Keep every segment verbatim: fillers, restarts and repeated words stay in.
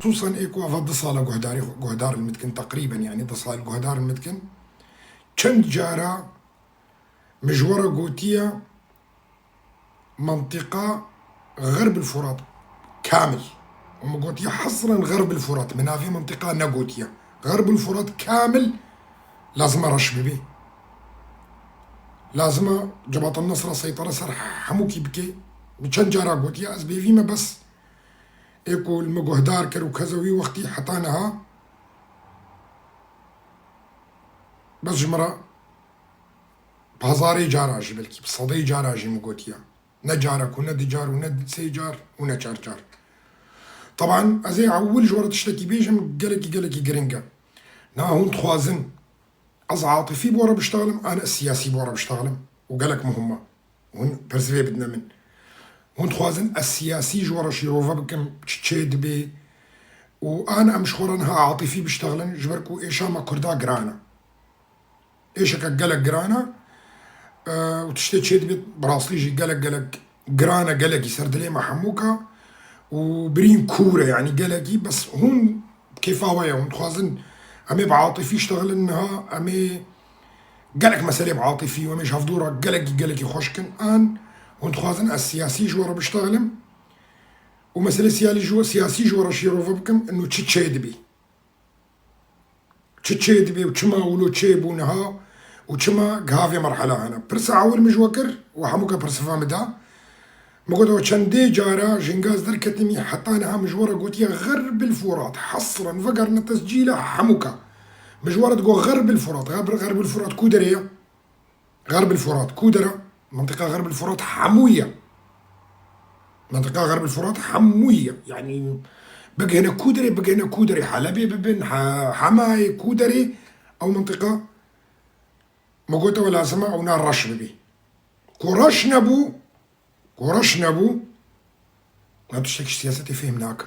Xusûsan ê ku ava du sala guhdarî, guhdar li min dikin, teqrîben, yanî du sal guhdar li min dikin. Çend cara min ji we re gotiye, Mentiqa Xerb el Furat kamil. Û min gotiye hesren Xerb el Furat. Min navê mentiqa negotiye. Xerb el Furat kamil lazim e reş bibê. Lazim e Cebhat el Nusra seytara ser hemûkî bike. Min çend cara gotiye, ez bêvî me bes ê ku li min guhdar kir û keze wî wextî heta niha bes ji min re bi hezarê cara jî, belkî bi sedê cara jî min gotiye. Ne carek û ne du car û ne sê car û ne çar car. Teban ez ê ewil ji we re tiştekî bêjim, gelekî, gelekî giring e. Na hûn dixwazin ez atîfî bi we re biştaxlim, an ez siyasî bi we re biştaxlim? Û gelek muhim e. Hûn pirsê vê bidine min. Hûn dixwazin ez siyasî ji we re şîrove bikim, çi çê dibe? Û an em ji xwe re niha atîfî biştaxlin, ji ber ku êşa me Kurda giran e. Êşeke gelek giran e, e, û tiştê çê dibêt, bi rastî jî gelek, gelek giran e, gelekî ser dilê me hemûka û birîn kûr e, yanî gelekî, bes hûn kêfa we ye, hûn dixwazin em ê bi atîfî ştexilin niha, em ê gelek meselê bi atîfî û em ê ji hevdû re gelekî, gelekî xweş kin, an hûn dixwazin ez siyasî ji we re biştexilim û meselê siyalî ji we, siyasî ji we re şîrove bikim, ino çi çê dibî? Çi çê dibê û çima wilo çê bû niha û çima giha vê merhela hene? Pirsa ewil min ji we kir û hemûka pirsifa min da. Min got, ew çendê cara ji hinga ez derketimî heta niha min ji we re gotiye Xerbil Furat, hesren, vegerine tescîla hemûka. Min ji we re digot Xerbil Furat, Xerb-, Xerbil Furat ku derê ye? Xerbil Furat ku dera? Mintiqa Xerbil Furat hemû ye. Mintiqa Xerbil Furat hemû ye. Yanî bigihine ku derê, bigihine ku derê, Helebê bibin, He-, Hemayê ku derê, ew mintiqa min gote we lazim e ew na reş bibî. Ku reş nebû, ku reş nebû, ez tiştekî siyasetê fêm nakim.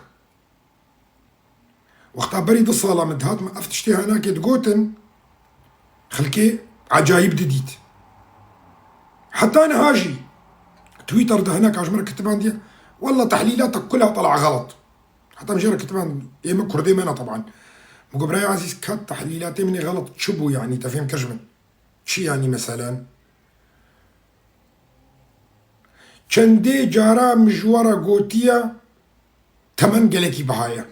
Wexta berî du sala min dihat, min ev tiştê hanakê digotin, xelkê ecayîb didît. Heta niha jî Twitter de hineka ji min re kitibandiye, "Walla tehlîlatek kula tela xelet." Heta min jê re kitiban, ê min kurdê me ne teban. Min got, "Birayê ezîz, ka tehlîlatê min ê xelet çi bû, yanî te fêm kir ji min?" Çi yanî meselen? Çendê cara min ji we re gotiye, temen gelekî biha ye.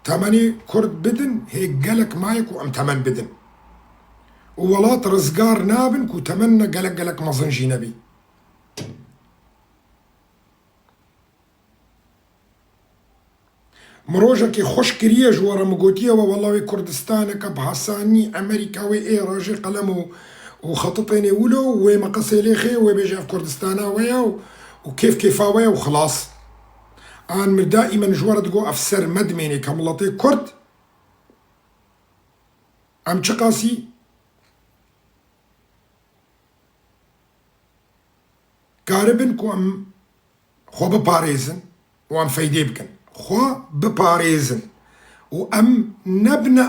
Temenê Kurd bidin, hê gelek maye ku em temen bidin. Û welat rizgar nabin ku temenna gelek gelek mezin jî nebî. Min rojekê xweş kiriye ji we re, min gotiye we, wela wê Kurdistaneke bi hesanî Amerîka wê ê rajê qelem û, û xetitênê wilo, wê meqesê lê xê, wê bêje ev Kurdistana we ye û, û kêf kêfa we ye û xilas. An min daîmen ji we re digot ev ser me dimênê ke miletê Kurd em çiqasî karibin ku em xwe biparêzin û em feydê bikin. Xwe biparêzin û em nebine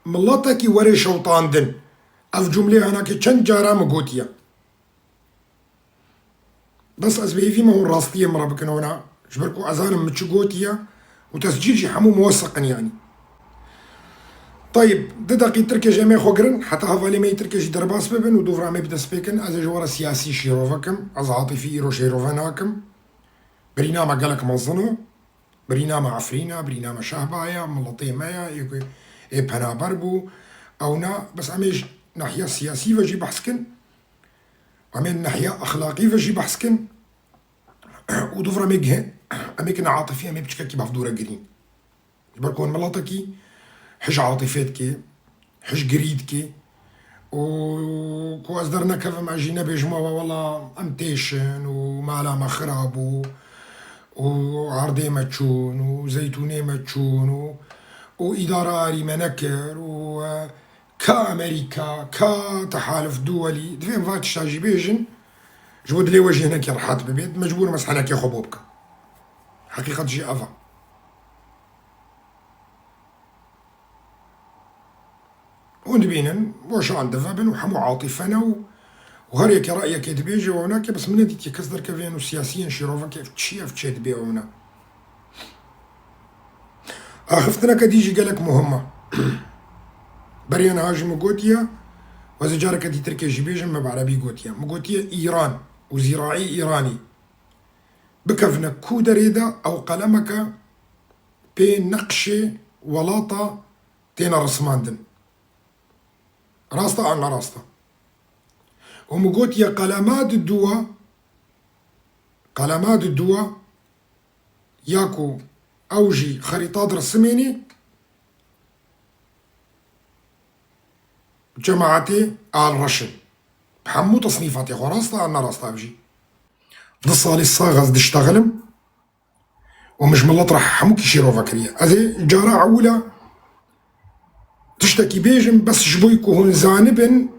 miletekî werê şewitandin. Ev cumlê hanakê çend cara min gotiye. Bes ez bi hêvî me hûn rastiyê min re bikin hona, ji ber ku ez zanim min çi gotiye û tescîl jî hemû muweseq in yanî. Tayib, du deqî tirkê ji em ê xwe girin, heta hevalê me yê tirkê jî derbas bibin û dûv re em ê bi dest pê kin, ez ê ji we re siyasî şîrove kim, ez atîfî îro şîrove nakim. Birîna me gelek mezin e. Birîna me Efrîn e, birîna me Şehba ye, miletê me ye, ê ku ê penaber bû. Ew na, bes em ê ji nahiya siyasî ve jî behs kin. Em ê nahiya exlaqî ve jî behs kin. Û dûv re em ê gihe-, em ê kine atîfî, em ê piçkekî bi hevdû re girîn. Ji ber ku hûn miletekî hij atîfê dikê, hij girî dikê û ku ez dernekevim, ez jî nebêjim we wela em têş in û mala me xirab bû û erdê me çûn û zeytûnê me çûn û, û îdara arî me nekir û, e, ka Amerîka, ka tehalif duwelî, divê em va tişta jî bêjin, ji bo dilê we jî hinekî rehet bibêt, mecbûr im ez henekê xwe bo bikim. Heqîqet jî ev e. Hûn dibînin, weşan divebin û hemû atîfe ne û, Û her yekê rayekê dibêje, wewna ke, bes min nedîtiye kes derkeve û siyasiyên şîroveke ev çi ye, ev çê dibê, wewna. Axiftineke dî jî gelek muhim e. Beriya niha jî min gotiye, ez ê careke dîtirkê jî bêjim, me bi erebî gotiye. Min gotiye Îran û zîraî Îranî bikevine ku derê de ew qelemeke pê neqşê welata têne rismandin. Rast e an ne rast e? Û min gotiye qelema di dû e, qelema di dû e, ya ku ew jî xerîta di risimênê cemaetê Al Reşin. Hemû tesnîfatê xwe rast e an ne rast e ev jî. Du salî sax ez diştexilim. Û min ji milet re hemûkî şîrove kiriye. Ez ê cara ewil e tiştekî bêjim, bes ji bo ku hûn zanibin,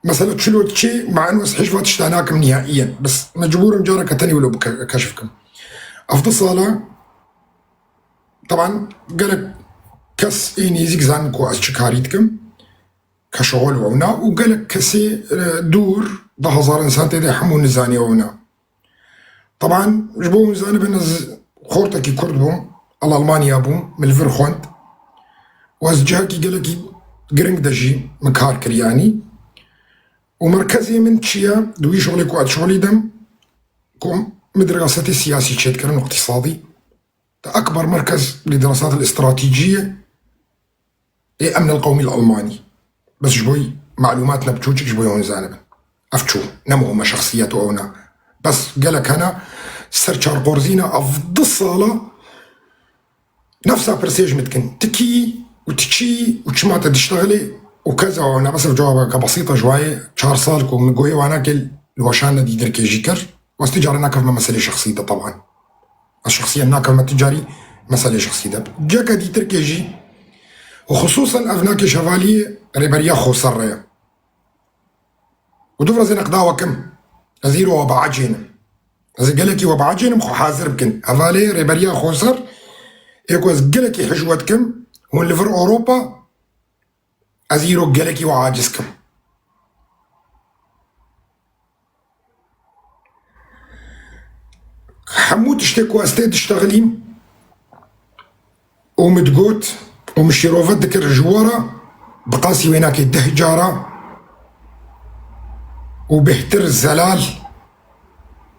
mesela çilo diçê, ma eno ez hêj va tişta nakim nihaiyen. Bes mecbûr im careke tenê wilo bike-, keşf kim. Ev du sal e, teban gelek kes ê nêzîk zanin ku ez çi karî dikim. Keşexol wewna û gelek kesê, e, dûr, deh hezar însan tê de hemû nizaniye wewna. Teban ji bo hûn zanibin ez xortekî Kurd bûm, li Almanya bûm, min li vir xwend. Û ez cihekî gelekî giring de jî min kar kir yanî. Û merkezê min çi ye? Di wî şixulê ku ez şixulî dim, ku min dirasetê siyasî çêdikirin û iqtîsadî. Te ekber merkez li dirasat al-istratîcîye ê emn el qewmî li Almanî. Bes ji bo malûmat ne biçûçik ji bo hûn zanibin. Ev çû, ne muhim e şexsiyet û ew ne. Bes gelek hene ser çar qorzîne ev du sala nefsa pirsê ji min dikin. Ti kî û ti çi û çima te diştexilê û keza ew ne. Bes ev cewabeke besît e ji wayê çar sal ku min goyê wanakê li weşan ne dîdirkê jî kir. Ez ti carî nakevme meselê şexsî de, teban. Ez şexsiyen nakevme ti carî meselê şexsî de. Ceke dîtirkê jî, û xisûsen ev nakê şevaliyê Rêberiya Xoser re ye. Û du vir ez ê neqda we kim. Ez îro we biecênim. Ez ê gelekî we biecênim, xwe hazir bikin. Hevalê Rêberiya Xoser, ê ku ez gelekî hij we dikim, hûn li vir Ewropa, ez îro gelekî we aciz kim. Hemû tiştê ku ez tê diştexilîm û min digot û min şîrove dikir ji we re, bi qasî wê nakê deh cara û bêhtir zelal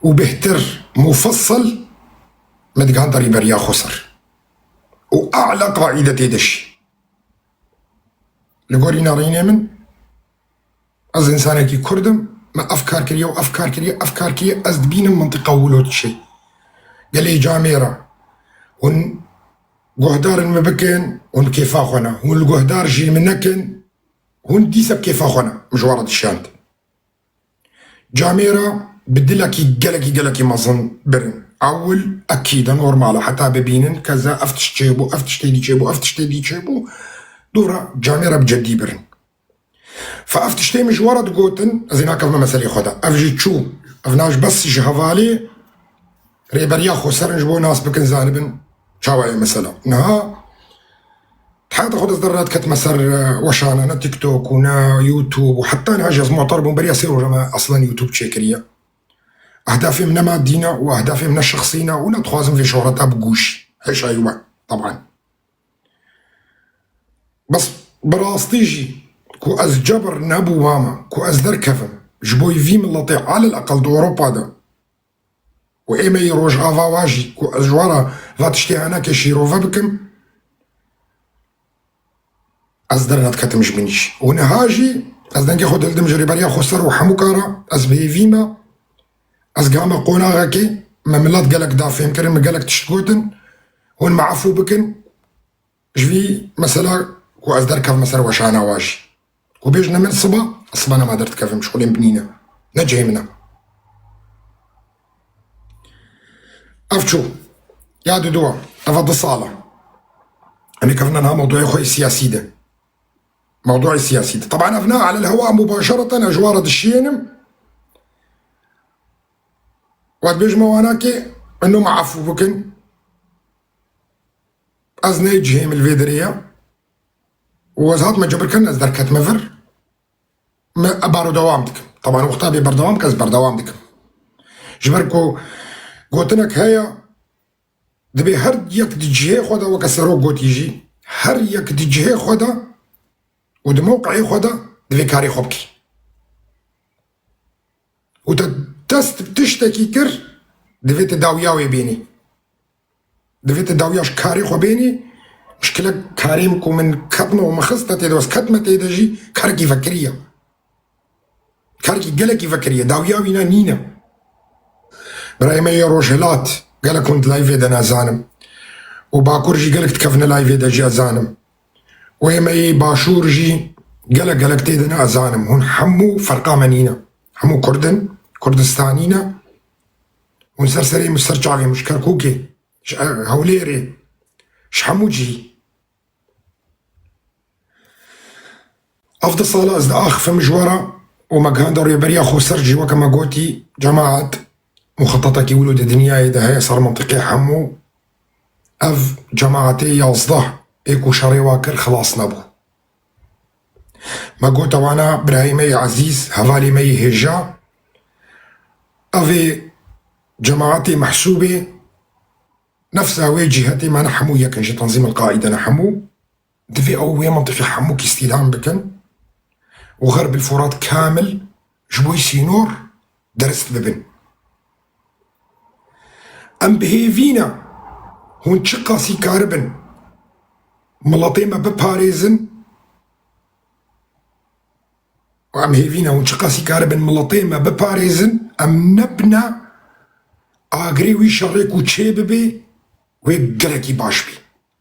û bêhtir mufessel min digihand Rêberiya Xoser. Û a'la qaîde tê de jî. Li gorî nerînê min, ez însanekî Kurd im, me ev kar kiriye û ev kar kiriye, ev kar kiriye, ez dibînim mintiqa wilo diçe. Gelê camêra hûn guhdarên min bikin, hûn bi kêfa xwe ne. Hûn li guhdar jî min nekin, hûn dîsa bi kêfa xwe ne. Min ji we re dişiyand. Camêra bi dilekî gelekî, gelekî mezin birin. Ewil ekîd e, normal e, heta bibînin, keza ev tişt çêbû, ev tiştê dî çêbû, ev tiştê dî çêbû. Dûra camêra bi ceddî birin. Fe ev tiştê min ji we re digotin, ez ê nakevme meselê xwe de. Ev jî çû. Ev na ji bes ji hevalê Rêberiya Xoser in ji bo nas bikin, zanibin çawa ye mesela. Niha heta xwe dest dernediketime ser, e, weşana, ne TikTok û ne YouTube û heta niha jî ez mu'ter bûm, beriya sê roja me eslen YouTube çêkiriye. Ehdafê min ne madî ne û ehdafê min ne şexsî ne û ne dixwazim vê şohreta bigûşî. Hêşayî we, teban. Bes bi rastî jî ku ez cebir nebû mama, ku ez derkevim, ji bo vî miletê alel eqel di Ewropa de û ê me yê Rojava wa jî ku ez ji we re va tiştê henekê şîrove bikim, ez dernediketim ji binî jî. Û niha jî ez dengê xwe dildim ji Rêberiya Xoser û hemû kara, ez bi hêvî me, ez gihame qonaxekê, me milet gelek da fêmkirin, min gelek tişt gotin, hûn me efû bikin, ji vî mesela ku ez derkevime ser weşana wa jî. Ku bêjine min siba, ez siba nema derdikevim, şixulê min binîne. Ne cihê min e. Ev çû. Ya diduwa. Eva du sal e. Em ê kevine niha mewduê xwe yê siyasî de. Mewduê siyasî de. Teban ev ne alel hewa mubaşereten ez ji we re dişiyênim. Û ez dibêjime wanakê, eno me efû bikin. Ez ne cihê min li vê derê ye. Û ez hatime cebirkirin, ez derketime vir. Me baro dewam dikim. Teban wexta bê berdewam ke ez berdewam dikim. Ji ber ku gotinek heye, dibê her yek di cihê xwe de, weke serok gotî jî, her yek di cihê xwe de û di mewqeyê xwe de divê karê xwe bikî. Û te dest bi tiştekî kir, divê te dawiya wê bênî. Divê te dawiya ji karê xwe bênî. Mişkile karê min ku min ketime û min xist, te tê de wes ketime tê de jî karekî vekirî ye. Karekî gelekî vekirî ye. Dawiya wî ne nîne. Birayê me yê Rojhilat, gelek hûn di layvê de ne zanim. Û Bakur jî gelek dikevine layvê de jî ez zanim. Wê me yê Başûr jî gelek gelek tê de ne ez zanim. Hûn hemû ferqa me nîne. Hemû Kurd in, Kurdistanî ne. Hûn ser serê min, ser çavê min, ji Kerkûkê, ji Hewlêrê, ji hemû cihî. Ev du sala ez diaxifim ji we re û me gihanda rêberiya xweser jî, weke me gotî, cemaet, muxetatekî wilo di dinyayê de heye ser mintiqê hemû. Ev cemaetê yazdeh ê ku şerê wa kir xilas nebû. Me got ewana birayê me yê ezîz, hevalê me yê hêja. Ev ê cemaetê mehsûbê, nefsa wê cîhetê me ne hemû yek in, ji Tenzîm el Qaîde ne hemû. Divê ew wê mintiqê hemûkî îstîlam bikin û Xerb el Furat kamil ji bo sînor derist bibin. Em bi hêvî ne hûn çiqasî karibin miletê me biparêzin, û em hêvî ne hûn çiqasî karibin miletê me biparêzin, em nebine agirê wî şerê ku çê bibê, wê gelekî baş bî.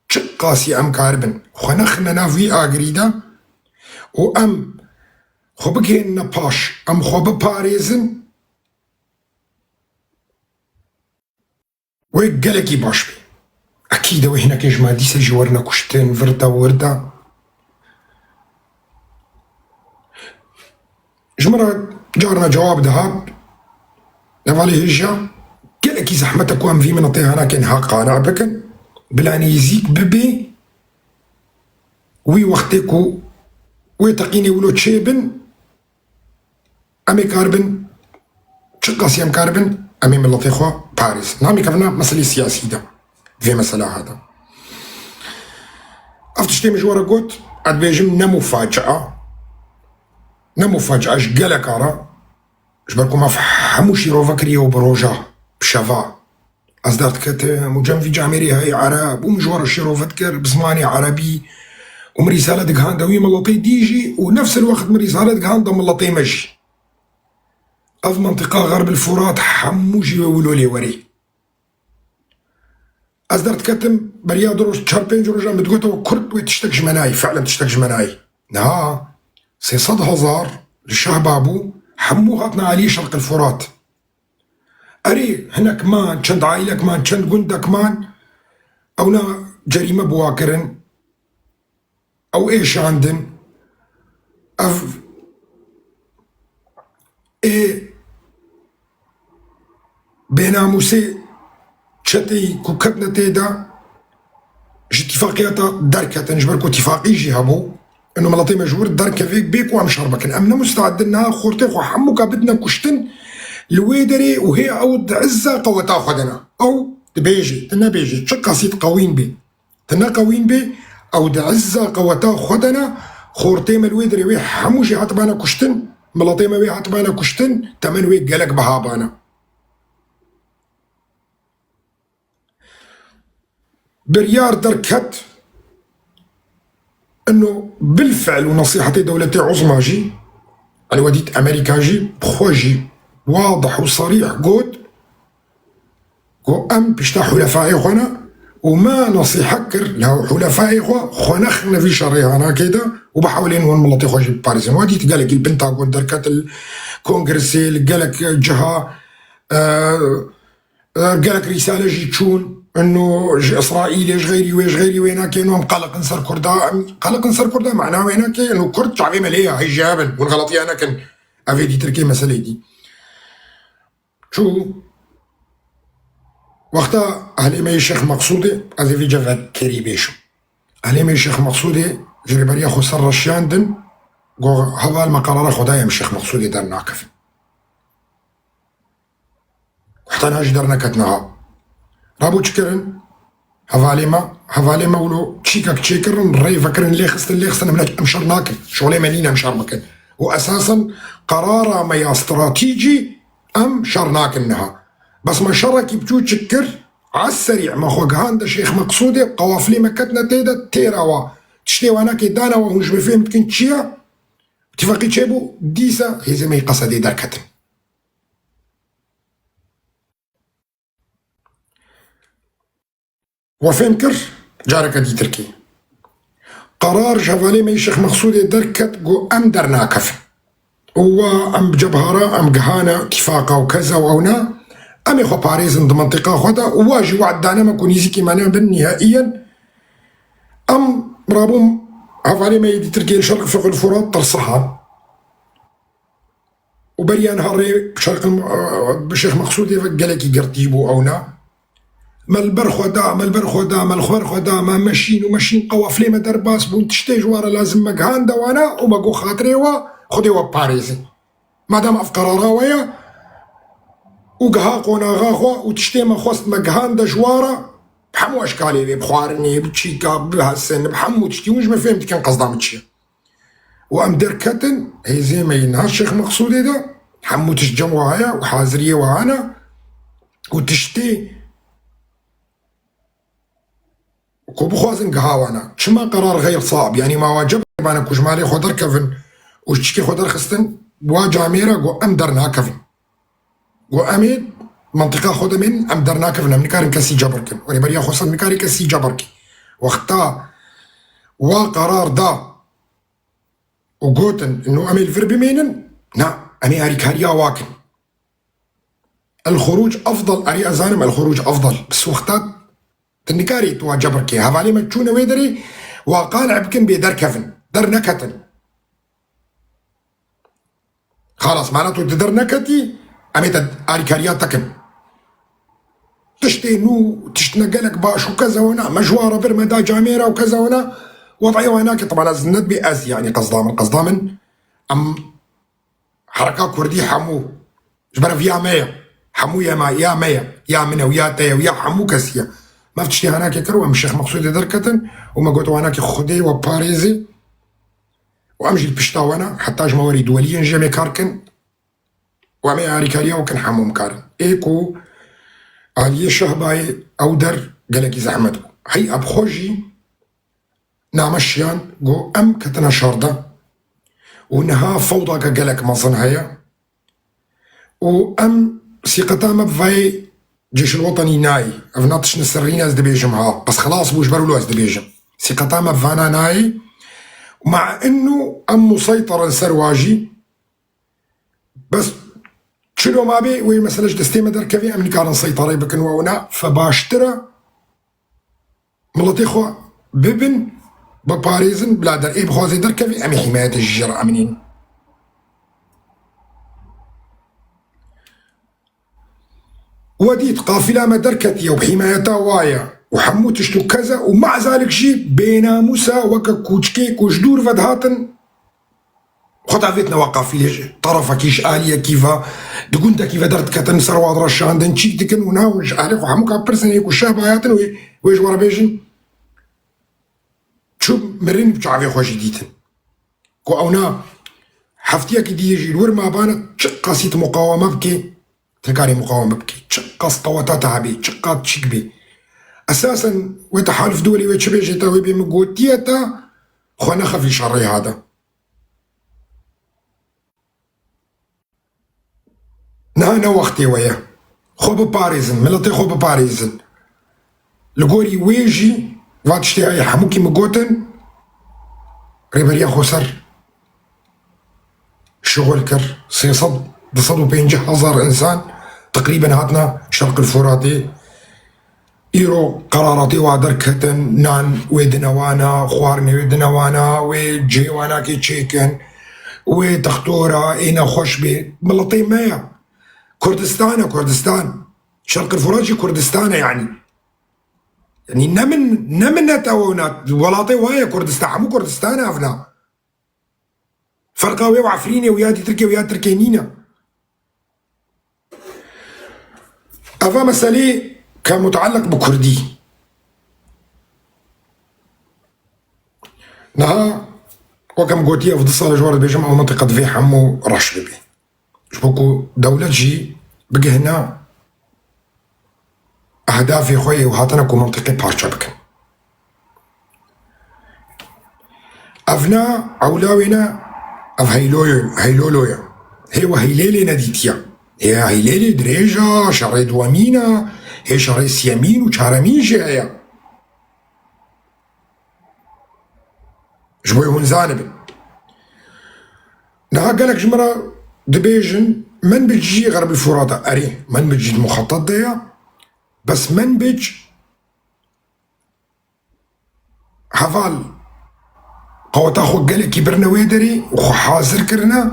Çiqasî em karibin xwe nexine nav wî agirî de û em xwe bigihênine paş, em xwe biparêzin, wê gelekî baş bî. Ekîd e wê hinekê ji me dîse jî werine kuştin, vir de, wir de. Ji min re carna cewab dihat, hevalê hêja, gelekî zehmet e ku em vî minetê hanakê niha qane bikin, bila nêzîk bibê wî wextê ku wê teqînê wilo çêbin, em ê karibin, çiqasî em karibin, em ê miletê xwe parêzin. Namê kevna meselê siyasî de, vê mesela hate. Ev tiştê min ji we re got, ez dibêjim ne mufacia, ne mufacia ji geleka re, ji ber ku me hemû şîrove kiriye û bi roja, bi şeva. Ez derdiketim û cem vî camêrê hey ereb û min ji we re şîrove dikir bi zimanê erebî û min rîsale digihande wî miletê dî jî û nefs el wext min rîsale digihande miletê me jî. Ev mintiqa Xerb el Furat hemû jî wê wilo lê werê. Ez derdiketim, beriya du roj, çar pênc rojan min digote we Kurd wê tiştek ji me nayê, fi'len tiştek ji me nayê. Niha sê sed hezar li Şehbabû hemû hatine aliyê Şerq el Furat. Erê, hinek man, çend aîlek man, çend gundek man, ewna cerîme bi wa kirin. Ew êşandin. Ev ê bênamûsê çeteyî ku ketine tê de ji tîfaqiyata derketin, ji ber ku tîfaqî jî hebû. Ino miletê me ji wir derkeve, bê ku em şer bikin. Em ne musteed in niha xortê xwe hemûka bidine kuştin li wê derê û hê ew di izza qeweta xwe de ne. Ew dibêje, tu nebêje, çiqasî diqewîn bê. Ti neqewîn bê, ew di izza qeweta xwe de ne, xortê me li wê derê wê hemû jî hatibana kuştin, miletê me wê hatibana kuştin, temen wê gelek biha bana. Biryar derket, ino bilfe'l û nesîhetê dewletê uzma jî, el we dît Amerîka jî, bi xwe jî wadih û serîh got, Ku em pişta hulefayê xwe ne û me nesîhet kir li hewlefayê xwe, xwe nexine vî şerê hanakê de û bihewlên wan miletê xwe jî biparêzin. We dît gelekî li Pentagon derket, li Kongresê, li gelek ciha, e, e, gelek rîsale jî çûn, ino ji Îsraîlê, ji xeyrî wê, ji xeyrî wê nake, ino em qeleqin ser Kurda, em qeleqin ser Kurda, mana wê nake, ino Kurd çavê me lê ye, hêja bin, hûn xeletiya nekin. Ev ê dîtirkê meselê dî. Çû wexta ehlê me yê Şêx Meqsûdê, ez ê vê cevekirî bêjim. Ehlê me yê Şêx Meqsûdê ji rêberiya xwe ser reşiyandin, got, heval me qerara xwe daye em Şêx Meqsûdê dernakevin. Heta niha jî derneket niha. Rabû çi kirin? Hevalê me, hevalê me wilo çîkek çêkirin, rê vekirin, lê xistin, lê xistin, em ne, em şer nakin. Şolê me nîne em şer bikin. Û esasen qerara me ya stratîcî em şer nakin niha. Bes me şerekî biçûçik kir, a serî me xwe gihande Şêx Meqsûdê, qewafilê me ketine tê de, têra wa. Tiştê wanakê dane wa, hûn ji min fêm dikin çi ye? Tifaqî çêbû, dîsa hêzê me yê Qesedê derketin. We fêm kir, careke dîtirkî. Qerar ji hevalê me yî Şêx Meqsûdê derket, got, em dernakevin. Û wa em bi cebhara, em gihane tifaqa û keza û ewna, em ê xwe parêzin di mentiqa xwe de û wa jî wad dane me ku nîzîkî me nebin nîhaiyen. Em rabûn hevalê me yê dîtirkî li şerq Fiqul Furat Tirsihan. Û beriya niha rê şerq, bi Şêx Meqsûdê ve gelekî girtî bû ewna. Me li ber xwe da, me li ber xwe da, me li xwer xwe da, me meşîn û meşîn qewafilê me derbas bûn. Tiştê ji wa re lazim me gihande wana û me got xatirê wa, Xwedê we biparêzin. Madem ev qerara we ye û giha qonaxa xwe û tiştê me xwest me gihande ji wa re, bi hemû eşkalê vê, bi xwarinê, bi çîka, bi hesin, bi hemû tiştî, hûn ji min fêm dikin qesda min çi ye. Û em derketin, hêzê me yên niha Şêx Meqsûdê de, hemû tişt cem wa heye û haziriyê wa hene û tiştê ku bixwazin giha wana. Çima qerar xeyr sab? Yanî ma wa cebr bane ku ji malê xwe derkevin û ji çikê xwe derxistin, wa camêra got em dernakevin. Got em ê mentiqa xwe de mênin, em dernakevin, em nikarin kesî cebr kin. Rêberiya Xweser nikarî kesî cebr kî. Wexta wa qerar da û gotin, ino em ê li vir bimênin, na, em ê alîkariya wa kin. El xuruc efdal, erê ez zanim el xuruc efdal. Bes wexta tu nikarî tu wa cebr kê. Hevalê me çûne wê derê, wa qanî bikin bê derkevin. Derneketin. Xalas, mana tu di derneketî, em ê te alîkariya te kin. Tiştê nû, tiştine gelek baş û keza wina, me ji wa re bir me da camêra û keza wina, wedayê wana ki, teban ez ne dibê ez, yanî qesda min, qesda min, em hereka kurdî hemû, ji ber ev ya me ye, hemû ya me, ya me ye, ya min e û ya te ye û ya hemû kesî ye. Me ev tiştê hanakê kir û em Şêx Meqsûdê derketin û me got wanakê Xwedê we parêzê û em jî li pişta we ne, heta ji me werî duweliyên jê em ê kar kin. Û em ê alîkariya we kin hemû em karin. Ê ku aliyê Şehbayê ew der gelekî zehmet bû. Hey ev xwe jî name şiyan, got em ketine şer de û niha fewdake gelek mezin heye û em sîqeta me bi vayê Cêşil Wetenî nayê. Ev na tiştine sirrî ne, ez dibêjim ha. Bes xilas bû, ji ber wilo ez dibêjim. Sîqeta me bi vana nayê. Ma innu em museytir in ser wa jî. Bes çilo ma bê, wê mesele ji destê me derkevê, em nikarin seytareyê bikin we wina, fe baştir e miletê xwe bibin, biparêzin, bila der ê bixwazê derkevê, em ê hîmayetê ji jê re eminîn. We dît, qafîla me derketiye û bi hîmayeta wa ye û hemû tişt û keze û mezalik jî bênamûsa weke kûçikê ku ji dûr ve dihatin, xwe davêtine wa qafîlê ji terefekî, ji aliyekî ve, di gundekî ve derdiketin, ser wa direşandin, çîk dikin û niha hûn ji ehlê xwe hemû ka pirsin ê ku Şehbayê hatin wê, wê ji we re bêjin, çû mirin bi çavê xwe jî dîtin. Ku ewna heftiyekî dî jî li wir mabane, çiqasî tu muqaweme bikê, tu nikarî muqaweme bikê. Çiqas qeweta te hebê, çiqas çîk bê. Esasen wê tehaluf dûrî wê çi bêjê te, wê bê min gotiye te, xwe nexefî şerê hade. Niha ne wextê we ye. Xwe biparêzin, miletê xwe biparêzin. Li gorî wê jî va tiştê heye, hemûkî min gotin, Rêberiya Xweser şixul kir, sê sed, du sed û pêncî hezar însan teqrîben hatine Şerqil Furatê. Îro qeraratê wa derketin, nan wê dine wana, xwarinê wê dine wana, wê cihê wanakê çêkin, wê textora ê nexweş bê. Miletê me ye. Kurdistan e, Kurdistan. Şerqil Furat jî Kurdistan e yanî. Yanî ne min, ne min ne te wewna. Welatê wa ye Kurdistan. Hemû Kurdistan e evna. Ferqa wê û Efrînê û ya dî Tirkê û ya Tirkê nîne. Eva meselê ke mutealliq bi Kurdî. Niha, wek em gotiye, ev du sal e ji we re dibêjim, ew mintiqe divê hemû reş bibe. Ji bo ku dewlet jî bigihine ehdafê xwe yê û hatine ku mintiqê parçe bikin. Ev ne ewla wê ne, ev heyloyo, heylolo ye. Hê we heylêlê nedîtiye. Hê heylêlê dirêj e, şerê duwemîn e, hê şerê siyemîn û çaremîn jî heye. Ji bo hûn zanibin. Niha gelek ji min re dibêjin, Minbic jî Xerbî Furat e. Erê, Minbic jî di muxetet de ye. Bes Minbic heval qeweta xwe gelekî birine wê derê û xwe hazir kirine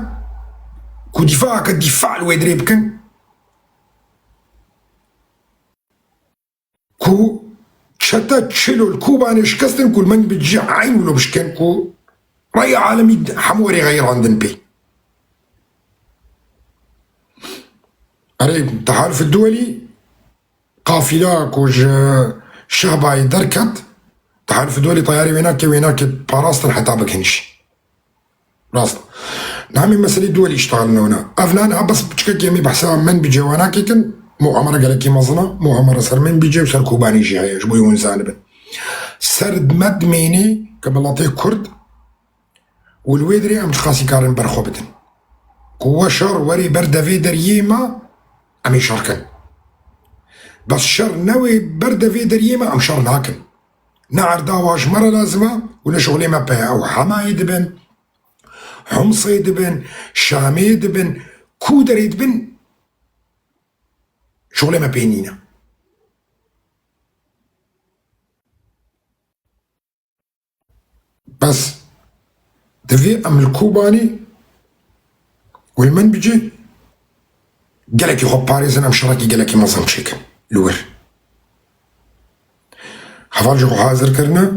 ku dîfaeke dîfa li wê derê bikin. Ku çete çilo li Kobanê şikestin ku li Minbicê eyn wilo bişken ku raya alemî hemû werê xeyirandin pê. Erê, Tehaluf Duwelî qafîla ku ji Şehbayê derket, Tehaluf Duwelî teyarê wê nake, wê nake parastin heta bikin jî. Rast. Namê meselê duwelî îştexilin wina. Ev nan ha bes piçkekê em ê behsa Minbicê wana kikin, muamere gelekî mezin e, muamere ser Minbicê û ser Kobanê jî heye, ji bo hûn zanibin. Ser me dimênê ke miletê Kurd û li wê dirê em çiqasî karin ber xwe bidin. Ku we şer werê ber devê deriyê me, em ê şer kin. Bes şer newê ber devê deriyê me, em şer nakin. Ne erda wa ji me re lazim e û ne şixulê me pê ye. Ew Hemayê dibin, Humsê dibin, Şamê dibin, ku derê dibin, şixulê me pê nîne. Bes divê em li Kobanê û li Minbicê gelekî xwe parêzin, em şerekî gelekî mezin çêkin li wir. Heval ji xwe hazir kirine,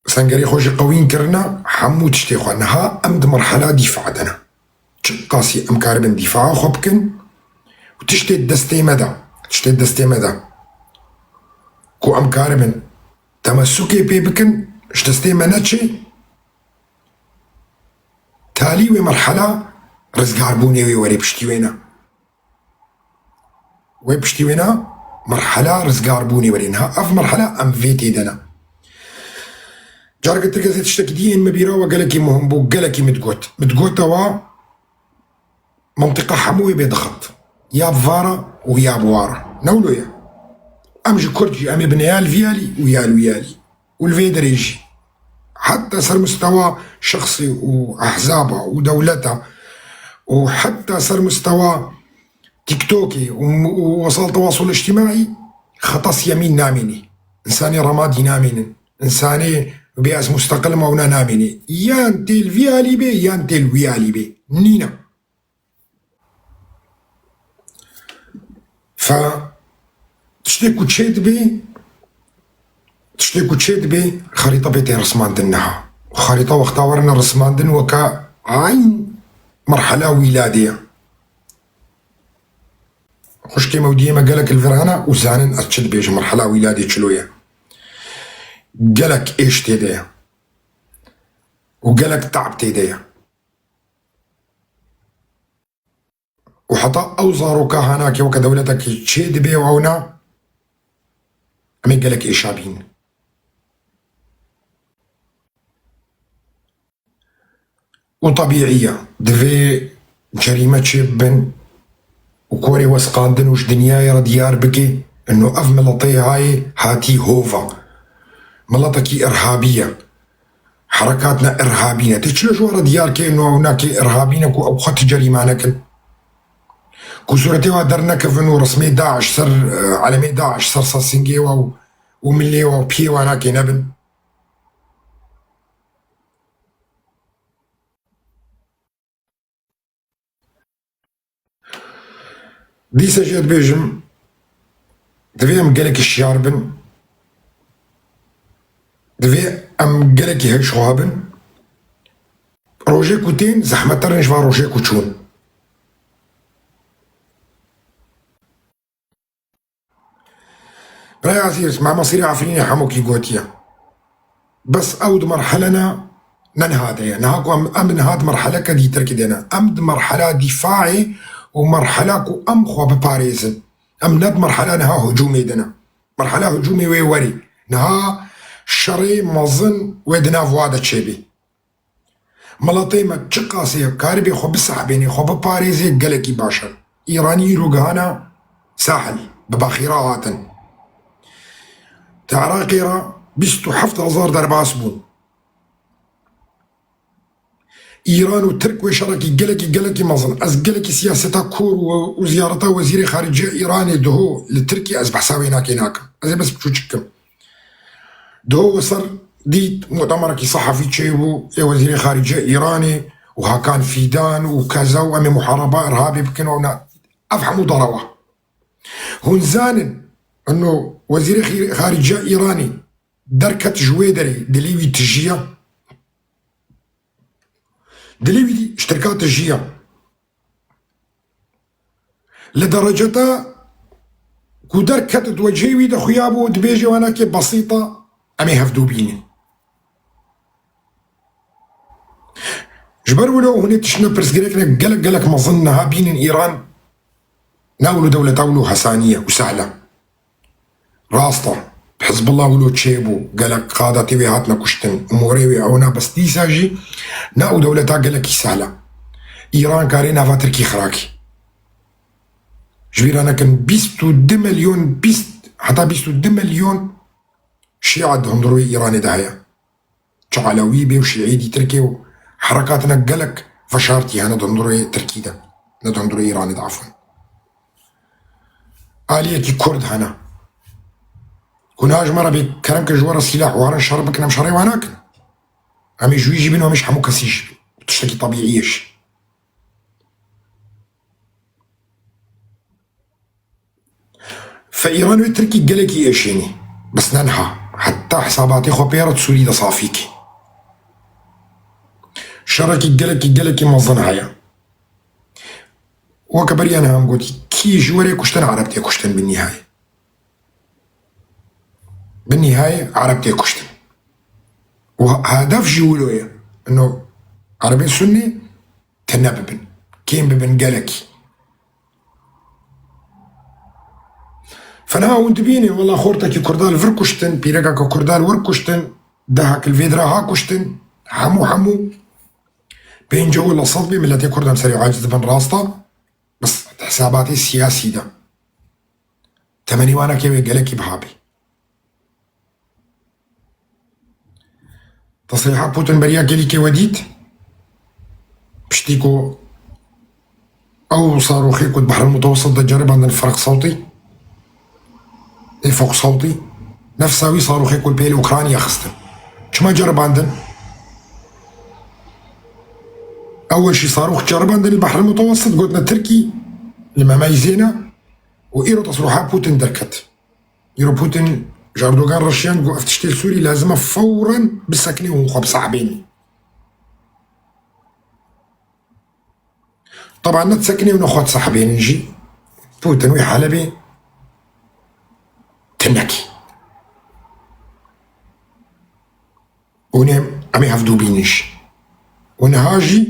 sengerê xwe jî qewîn kirine, hemû tiştê xwe. Niha em di merhela dîfa de ne. Çiqasî em karibin dîfaa xwe bikin û tiştê destê me de, tiştê destê me de ku em karibin temesukê pê bikin, ji destê me neçê, talî wê merhela rizgarbûnê wê were piştî wê ne. Wê piştî wê ne, merhela rizgarbûnê were. Niha ev merhela em vê tê de ne. Careke tirke zê tiştekî dî ên me bîra we gelekî muhim bû, gelekî min digot. Min digote we, Mintiqa hemû wê bê dixet. Ya bi vara û ya bi wara. Ne wilo ye. Em ji Kurd jî em ê bine ya li vî alî û ya li wî alî. Û li vê derê jî. Heta ser mustewa şexsî û ehzaba û dewleta û heta ser mustewa TikTokê û, û wesayîl tewasûl îctîmaî xeta siyemîn namînî. Însanê remadî namînin. Însanê bê ez musteqil im ewna namînî. Yan tê li vî alî bê, yan tê li wî alî bê. Nîne. Fe tiştê ku çê dibê, tiştê ku çê dibê, xerîta pê tê rismandin niha. Xerîta wexta werine rismandin weke eyn merhela wîladê ye. Xwişkê me û diyê me gelek li vir hene û zanin ez çi dibêjim, merhela wîladê çilo ye. Gelek êş tê de ye. Û gelek te'b tê de ye. Û heta ew zaroka hanakê weke dewletekî çê dibe û ew na, em ê gelek êşa bînin. Û tebîî ye, divê cerîme çê bibin û korê wesqandin û ji dinyayê re diyar bike, ino ev miletê hayê hatî hova. Miletekî irhabî ye. Herekatna irhabî ne. Tê çilo ji wan re diyar ke ino ew nakê irhabî ne ku ew xwe ti cerîmane kin. Ku sûretê wa dernekevin û resmê DAIŞ ser, e, elemê DAIŞ ser sesingê wa û, û milê wa û piyê wa nakê nebin. Dîsa jê dibêjim, divê em gelekî şiyar bin, divê em gelekî hişxweha bin. Rojê ku tên zehmettir in ji van rojê ku çûn. Birayê ezîz, me mesîrê Efrînê hemûkî gotiye. Bes ew di merhele ne, ne niha de ye. Niha ku em, em niha di merheleke dîtirkî de ne. Em di merhela dîfaê û merhela ku em xwe biparêzin. Em ne di merhela niha hicûmê de ne. Merhela hicûmê wê werî. Niha şerê mezin wê di nav wa de çêbî. Miletê me çiqasê karibê xwe bisehbênê, xwe biparêzê gelekî baş e. Îranî îro gihana Sahil, bi baxîra hatin. Di Iraqê re bîst û heft hezar derbas bûn. Îran û Tirk wê şerekî gelekî, gelekî mezin. Ez gelekî siyaseta kor û, û ziyareta Wezîrê Xariciya Îranê diho li Tirkiye ez behsa wê nakê nakim. Ez ê bes biçûçik kim. Diho we ser dît mutemerekî sehefî çêbû, ê Wezîrê Xariciya Îranê û Hakan Fîdan û keza û em ê muhareba irhabê bikin û na, ev hemû derewa. Hûn zanin, ino Wezîrê Xî-, Xariciya Îranê derket ji wê derê, dilê wî tijiya. Dilê wî ji Tirka tijiya. Li dereceta ku derket di wecihê wî de xuya bû, dibêje, wanakê besît e, em ê hevdû bînin. Ji ber wilo hûn ê tiştine pirsgirêkine gelek, gelek mezin niha bînin Îran ne wilo dewleta wilo hesanî ye û sehl e. Rast e, Hizbullah wilo çêbû, gelek qada tê wê hatine kuştin û morê wê ewna, bes dîsa jî ne ew dewleta gelekî sehl e. Îran karê nava Tirkî xirakî. Ji bîra nekin bîst û du milyon, bîst, heta bîst û du milyon Şîa di hundirê Îranê de heye. Çi Elewî bê û Şîî dîtirkê û herekatine gelek veşartî hene di hundirê Tirkî de, ne di hundirê Îranê de, efûn. Aliyekî Kurd hene. Ku niha ji me re bê kerem ke ji we re sîlah warin şer bikin, em şerê wan nakin. Em ê ji wî jî bin, em ê ji hemû kesî jî bin. Tiştekî tebîî ye jî. Fe Îran wê Tirkî gelekî êşênî. Bes ne niha. Heta hesabatê xwe pê re di Sûrî de safî kî. Şerekî gelekî, gelekî mezin heye. Weke beriya niha em gotî, kî ji werê kuştin, Ereb tê kuştin bi nîhayê. Bi nîhayê Ereb tê kuştin. Û hedef jî wilo ye. Ino Erebên Sunnî tune bibin. Kêm bibin gelekî. Fena hûn dibînin, wela xortekî Kurda li vir kuştin, pîrekeke Kurda li wir kuştin, dehek li vê dira ha kuştin, hemû, hemû. Pêncî wela sed bê miletê Kurd em serê aciz dibin, rast e. Bes di hesabatê siyasî de. Temenî wana kê wê gelekî biha bî. Tesrîha Putin beriya gelî kê we dît? Piştî ku ew saroxê ku di Behril Mutewessit de ceribandin ferq sewtî, ê foq sewtî, nefsa wî saroxê ku li pêlê Ukrayna xistin. Çima ceribandin? Ew weşî sarox ceribandin li Behril Mutewessit, gotine Tirkî, li me meyzêne û îro tesrîha Putin derket. Îro Putin ji Erdogan re şiyand, got, ev tiştê li Sûrî lazim e fewren bisekinê û hûn xwe bisehbênî. Teban ne disekinê û ne xwe disehbênin jî. Putin wê Helebê tinekî. Hûn ê, em ê hevdû bînin jî. Û niha jî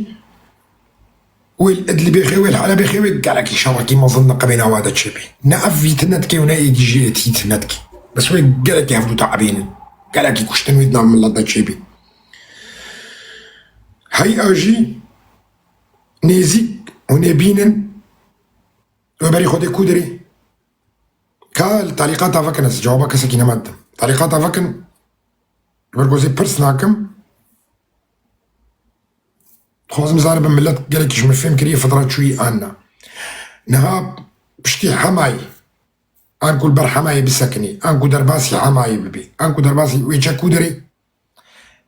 wê li Idlibê xê, wê li Helebê xê, wê gelekî şerekî mezin di qebê nava de çêbê. Ne ev vî tune dike û ne êdî jî êdî tune dike. Bes wê gelekî hevdû teebînin. Gelekî kuştin wê di nav milet de çêbê. Hey a jî nêzîk hûn ê bînin, wê berî xwe dê kû dirê. Ka li talîqata vekin, ez cewaba kesekî nema didim. Talîqata vekin, li ber ku ez ê pirs nakim. Dixwazim zanibim, milet gelekî ji min fêm kiriye, fitra çûyî an na. Niha piştî Hemayê, an ku li ber Hemayê bisekinî, an ku derbasî Hemayê bibî, an ku derbasî wê çe kû derê,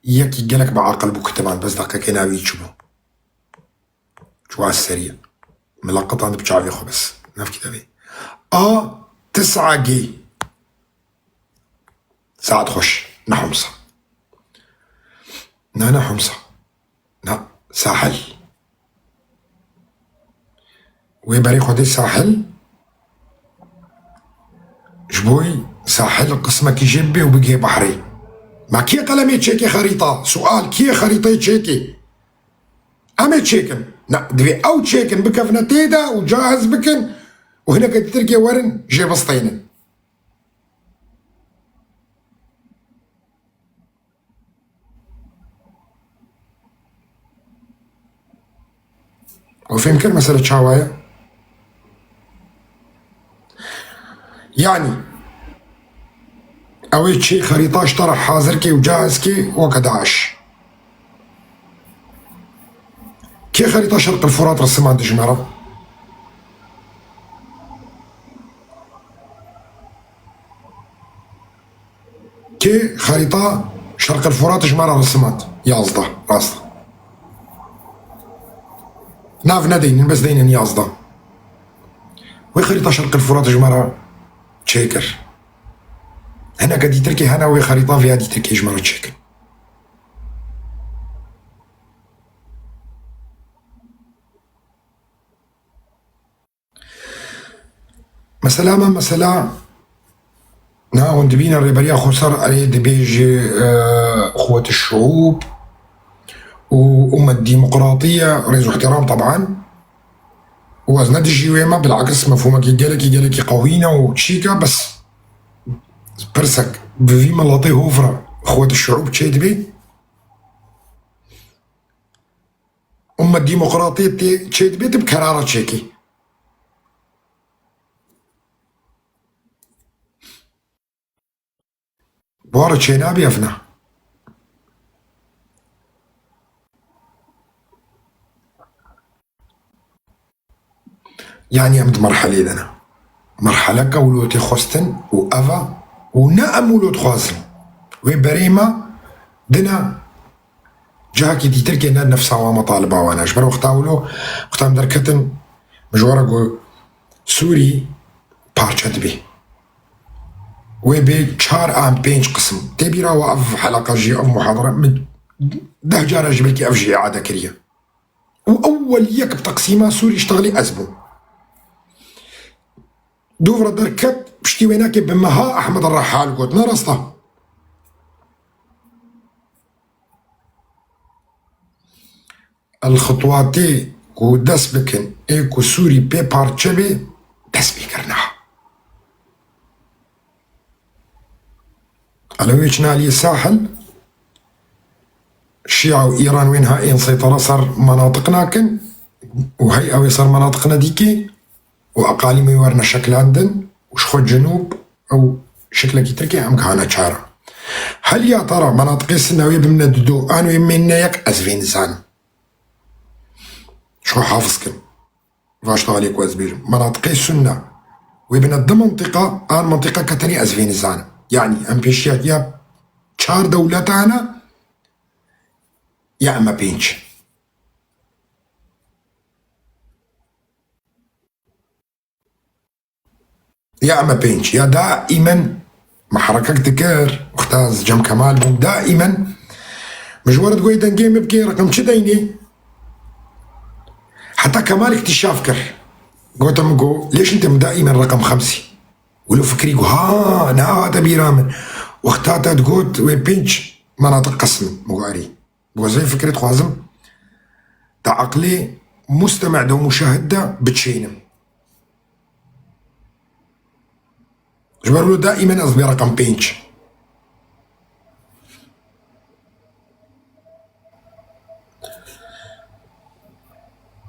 yekî gelek bi aqil bû, kitiban, bes deqekê navî çi bû? Çû ez serî. Mila qetand bi çavê xwe bes. Navkî devê. A, tisa gê. Saet xweş. Ne Humsa. Na, ne Humsa. Na, Sahil. Wê berê xwe dê Sahil. Ji bo wî sahil qismekî jê bibe û bigihê behrê. Ma kê qelemê çêkê xerîta? Sual, kê xerîtayê çêkê? Em ê çêkin. Na, divê ew çêkin, bikevine tê de û cahiz bikin û hineke di Tirkiyê werin jê bisteynin. We fêm kir mesele çawa ye? Yanî, ew ê çi xerîta ji te re hazir kê û cahiz kê weke DAIŞ. Kê xerîta Şerqil Furat risimand ji me re? Kê xerîta Şerqil Furat ji me re risimand? Yazdeh, rast. Nav nedeynin, bes deynin yazdeh. Wê xerîta Şerqil Furat ji me re çêkir. Hineke dîtirkê hene wê xerîta viya dîtirkê ji me re çêkin. Mesela me, mesela, na hûn dibîne Rêberiya Xweser erê dibêje, e, xuwet şûb û umet demokratî ye, rêz û ihtiram teban. Û ez ne dijî wê me, bilakis mefhûmekî gelekî, gelekî qewî ne û çîk e, bes pirsek bi vî miletê hov re xuwet şûb çê dibê? Umet demokratiyê tê çêdibê, tu bi kerara çêkî. Bi wan re çênabî ev ne. Yanî em di merhelê de ne. Merheleke wilo tê xwestin û ev e û ne em wilo dixwazin. Wê berê me dine cihekî dîtirkê ne nefsa wa me Taliba wan e. Ji ber wexta wilo, wexta em derketin, min ji we re got, Sûrî parçe dibê. Wê bê çar an pênc qisim. Tê bîra we ev heleqa jî, ev muhadara min deh cara jî belkî ev jî îade kiriye. Û ewwel yek bi teqsîma Sûrî îştixilî ez bûm. Dûv re derket, piştî wênekê bi meha Ehmed Rehal got. Ne rast e? El xitwatê ku dest bikin, ê ku Sûrî pê parçe bê, dest pê kirina. Ele wê çin aliyê sahil, Şîa û Îran wê niha ên seytara ser menatiq nakin û hey ew ê ser menatiqine dîkê û eqalîmê werine şekilandin û ji xwe Cinûb ew şeklekî tirkê em gihane çara. Heliya te re menatiqê Sinne wê bimine dido an wê bimênine yek ez vê nizanim. Ji xwe hafiz kin. Vaşta alê ku ez bêjim. Menatiqê Sunne wê bine di mintîqa, an mintîqa ke tenê ez vê nizanim. Yanî em pêşiya ya çar dewletan e ya em e pênc. Ya em e pênc. Ya daîmen me herekek dikir. Wexta ez Cem Kemal bûm, daîmen min ji we re digot dengê min bikê, reqem çi deynê? Heta Kemal îktîşaf kir. Gote min got, lê şintê min daîmen reqem xemsî. Wilo fikirî got, ha, nehate bîra min. Wexta te digot, wê pênc menatiq qesm in. Min got, erê. Bi wezîfê fikrê dixwazim di eqlê musteme de û muşahid de biçênim. Ji ber wilo daîmen ez dibê reqem pênc.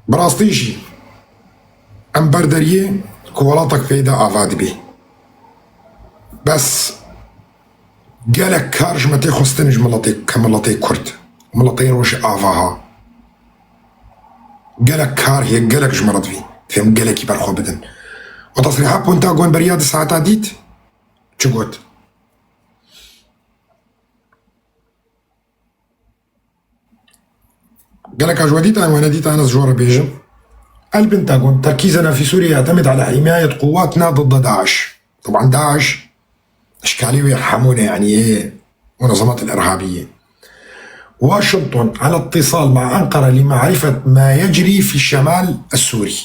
Bi rastî jî em ber deriyê ku welatek peyda ava dibê. Bes gelek kar ji me tê xwestin ji miletê, ke miletê Kurd, miletê Rojava ha. Gelek kar heye, gelek ji me re divî. Divê em gelekî ber xwe bidin. Û Tesrîha Pentagon beriya di saeta dît, çi got? Gelek ji we dîtan, we nedîtan, ez ji we re bêjim. البنتاغون تركيزنا في سوريا يعتمد على حماية قواتنا ضد داعش. طبعا داعش إشكالي ويا حمونة، يعني إيه، منظمات الإرهابية. واشنطن على اتصال مع أنقرة لمعرفة ما يجري في الشمال السوري.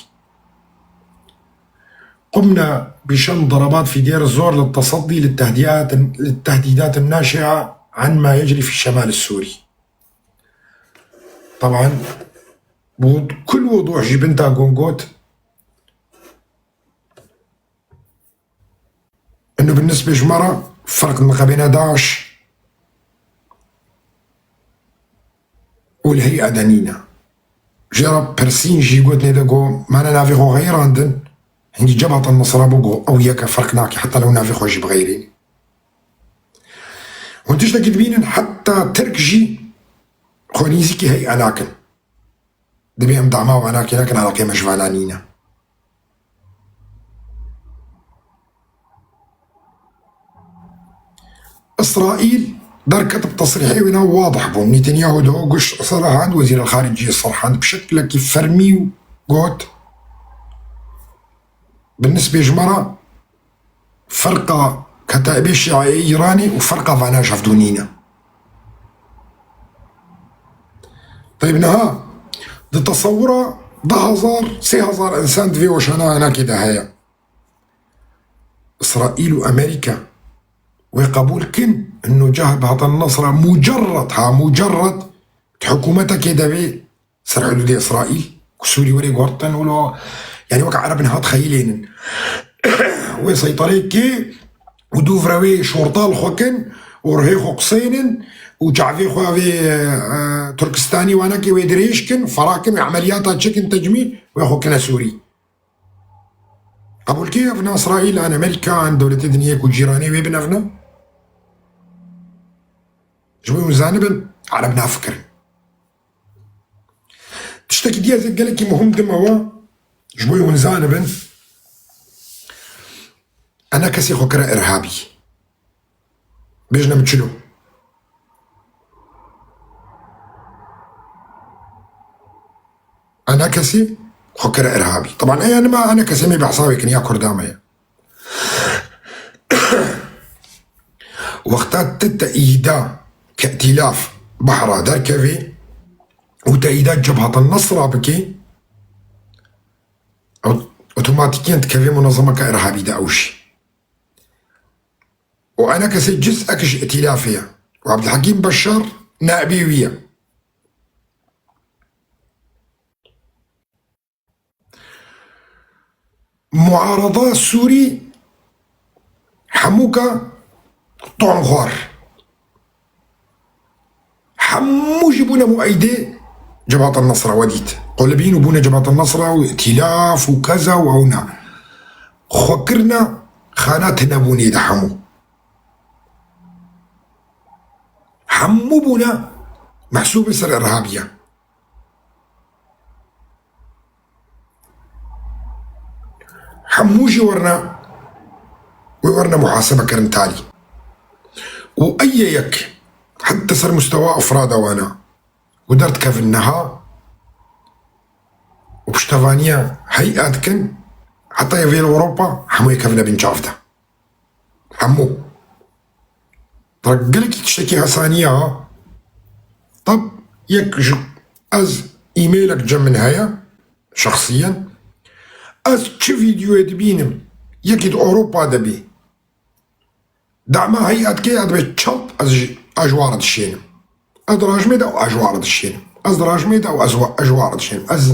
قمنا بشن ضربات في دير الزور للتصدي للتهديدات، للتهديدات الناشئة عن ما يجري في الشمال السوري. طبعا بكل وضوح جبنتها جونجوت انه بالنسبة جمرة فرق نقابينا داعش û li heyî edenîne. Jê re pirsîn jî gotinê de got, me ne navê xwe xeyirandin, hingî Cebheta Nusra bû, got ew yek e, ferq nake, heta lew navê xwe jî bixeyrînî. Hûn tiştekî dibînin, heta Tirk jî xwe nîzîkî heyî nakin. Dibê em dama wana kê nekin, eleqeyê me ji vana nîne. Îsraîl derket bi tesrîhê wî ne wadih bû. Netanyahu de giş serhand, wezîr el xaricî serhand bi şeklekî fermî û got, bi nisbê ji me re ferqa Ketaîbê Şîa yê Îranê û ferqa vana ji hevdû nîne. Teyb niha di tesewira du hezar, sê hezar însan di vê weşana enakê de heye. Îsraîl û Amerîka wê qebûl kin, ino Cebheta Nusra mucerred, ha, mucerred di hikûmetekê de bê, ser hidûdê Îsraîl, ku Sûrî were guhertin, wilo, yanî wek Ereb niha dixeyilênin. Wê seytereyê kê û dûv re wê şorta li xwe kin û rihê xwe qisênin û çavê xwe vê, e, Turkistanî wanekê wê dirêj kin, fera kin, wê emeliyata çikin tecmîl, wê xwe kine Sûrî. Qebûl kê ev ne Îsraîl, an Amerîka, an dewletê dinyê ku cîranê wê bin ev ne? Ji bo hûn zanibin, Ereb nafikirin. Tiştekî dî ez ê gelekî muhim dime we, ji bo hûn zanibin, enakesê xwe kire irhabî. Bêjne min çilo. Enakesê xwe kire irhabî. Teban eya nima enakesê me behsa wê kin ya Kurda me ye. Wexta tu teîda ke îtîlaf behra derkevê û teîda Cebheta Nusra bikê, ot-, otomatîkiyen dikevê munezemeke irhabî de ew jî. Û enakesê ciz'ek ji îtîlafê ye. Û Abdulhekîm Beşar naibê wî ye. Muarada Sûrî hemûka tom xwar. Hemû jî bûne mueydê Cebheta Nusra, we dît. Qulibîn û bûne Cebheta Nusra û îtîlaf û keza û ewna. Xwe kirine xana tunebûnê de hemû. Hemû bûne mehsûbê ser irhabiyan. Hemû jî werine, wê werine muhasebe kirin talî. Û ey yek heta ser mustewa efrada wana û derdikevin niha û piştevaniya hey'a dikin, heta yê vê li Ewropa hemû yê kevine bin çav de. Hemû. Tab gelekî tiştekî hesanî ye ha. Tab yek ji ez e-mailek cem min heye, şexsiyen. Ez çi vîdeoyê dibînim, yekî di Ewropa de bî. Dema hey'a dikê, ez dibê çap, ez ji, ez ji wa re dişênim. Ez di rajmê de û ez ji wa re dişênim. Ez di rajmê de û ez wa-, ez ji wa re dişênim. Ez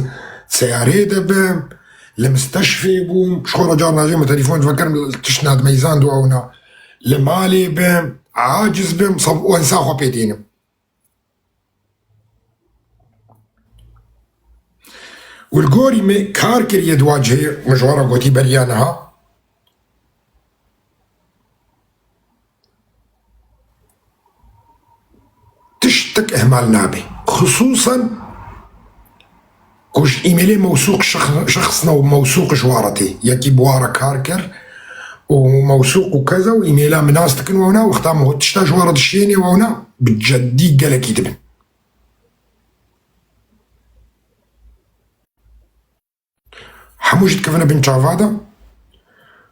seyareyê de bim, li misteşfê bûm, ji xwe re carna jê min telefon divekirim, tişt nadimeyzand û ewna. Li malê bim, aciz bim, sab-, û ensa xwe pê tênim. Û li gorî me kar kiriye di wa cihê, min ji we re gotî beriya niha. Tiştek ihmal nabe. Xisûsen ku ji îmêlê mewsûq şex-, şexsne û mewsûq ji wa re tê. Yekî bi wa re kar kir û mewsûq û keza û îmêla min nas dikin wewna, wexta min got tişta ji wa re dişênê wewna, bi ceddî gelekî dibin. Hemû jî dikevine bin çava de.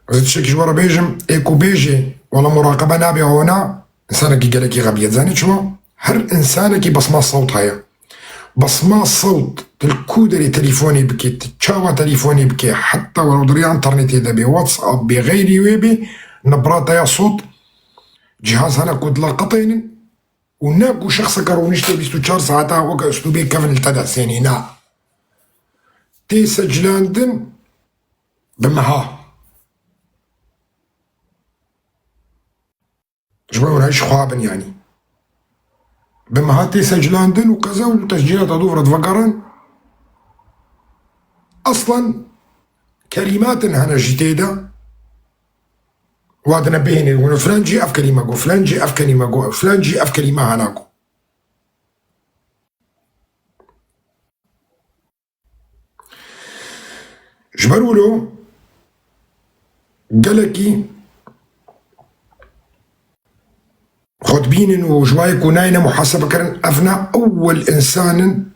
Ez ê tiştekî ji we re bêjim, ê ku bêjê, wela muraqebe nabe wana, însanekî gelekî xebiyê. Zanî çima? Her însanekî besma sewt heye. Basma sewt, tu li ku derê telîfonê bikê, tu çawa telîfonê bikê, heta wero di rêya înternetê de bê, WhatsApp bê, xeyrî wê bê, nibra te ya sot cihaz hene ku dilaqetênin û ne ku şexseke rûniştê bîst û çar saeta weke uslûbê kevin li te de sênê, na. Tê seclandin bi meha. Ji bo wan hej xwe bin, yanî. Bi meha tê seclandin û qeza û tescîlata dûv re divegerin. Aslan kelîmatin hene jî tê de. Wa dine bêhne, wino filan cî ev kelîme got, filan cî ev kelîme got, filan cî ev kelîme hene got. Ji ber wilo gelekî xwe dibînin û ji wayê ku nayêne muhasebekirin, ev ne ewil însan in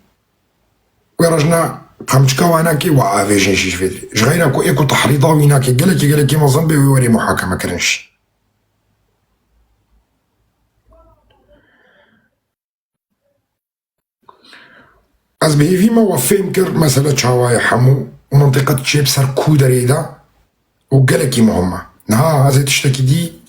wê rejna qamçika wan nake, wa avêjin jî ji vê derê. Ji xeyra ku ê ku tehrîda wî nake, gelekî, gelekî mezin bê wê werê muhakemekirin jî. Ez bi hêvî me we fêm kir, mesele çawa ye hemû û mintiqet çê bi ser ku derê de û gelekî muhim e. Niha ez ê tiştekî dî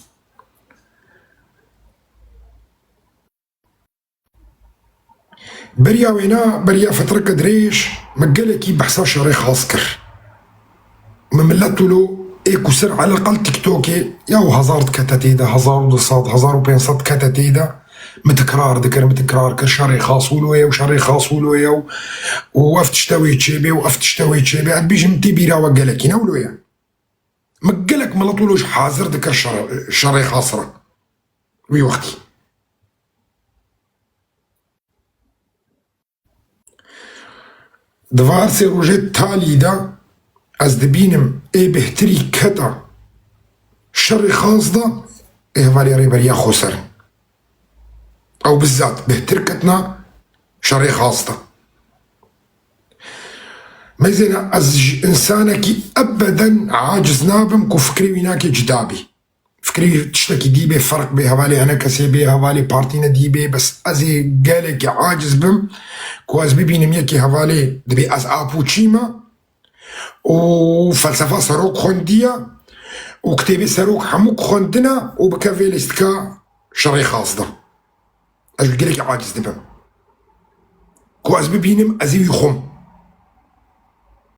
beriya wêna, beriya fetreke dirêj me gelekî behsa şerê xas kir. Me milet wilo ê ku ser eleqal TikTokê ya û hezar dikete tê de, hezar û du sed, hezar û pênc sed dikete tê de, me tikrar dikir, me tikrar kir, şerê xas wilo ye û şerê xas wilo ye û, û ev tişte wê çêbê û ev tişte wê çêbê. Ez dibêjim tê bîra we gelekî ne wilo ye. Me gelek milet wilo ji hazir dikir şer-, şerê xas re. Wî wextî. Di va her sê rojê talî de ez dibînim ê bêhtirî keta şerê xas de ê hevalê Rêberiya Xweser in. Ew bizat bêhtir ketina şerê xas de. Meyzêna ez ji însanekî ebeden aciz nabim ku fikrê wî nake cida bî. Fikrê tiştekî dî bê, ferq bê, hevalê hene kesê bê, hevalê partî ne dî bê, bes ez ê gelekî aciz bim ku ez bibînim yekî hevalê dibê ez apûçî me û felsefa serok xwendiye û kitêbê serok hemû xwendine û bike vê lîstika şerê xas de. Ez ji gelekî aciz dibim. Ku ez bibînim, ez ê wî xwim.